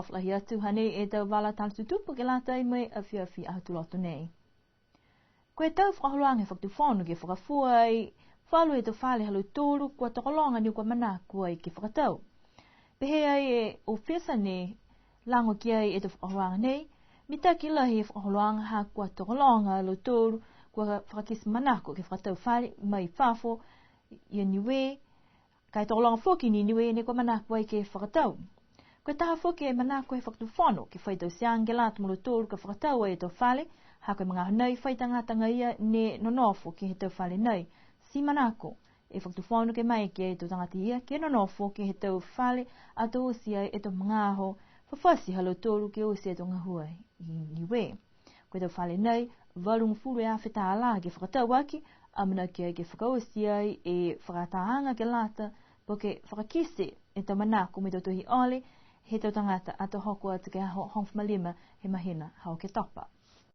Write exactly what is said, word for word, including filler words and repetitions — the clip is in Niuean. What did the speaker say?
Lahi atu hanei e tau vala tala tutupu ke lata mo e afiafi Aho Tuloto nei. Ko e tau fakaholoaga he Fakatufono ke fakafua ai falu he tau fale ha lautolu kua tokologa ne kua manako ai ke fakatau. Pehē ai e ofisa ne lago ki ai e tau fakaholoaga nei, mitaki lahi e fakaholoaga ha kua tokologa a lautolu kua fakakite manako ke fakatau fale mai fafo i Niue, ka e tokologa foki ni Niue ne kua manako ai ke fakatau. Ko e taha foki e manako he Fakatufono ke fai tauteaga ke lata mo lautolu ka fakatau ai e tau fale, ha ko e magaaho nei fai tagata agaia ne nonofo ke he tau fale nei. Ti manako e Fakatufono ke maeke e tau tagata ia ke nonofo ke he tau fale ato oti ai e tau magaaho fafati ha lautolu ke oti e tau gahua i Niue. Ko e tau fale nei, valugofulu e afe tālā ke fakatau aki, amanaki ai ke fakaoti ai e fakaatāaga ke lata, po ke fakakite e tau manako mo e tau tohi ole he tau tagata ato hoko atu ke he aho hogofulu ma lima he mahina ha Oketopa.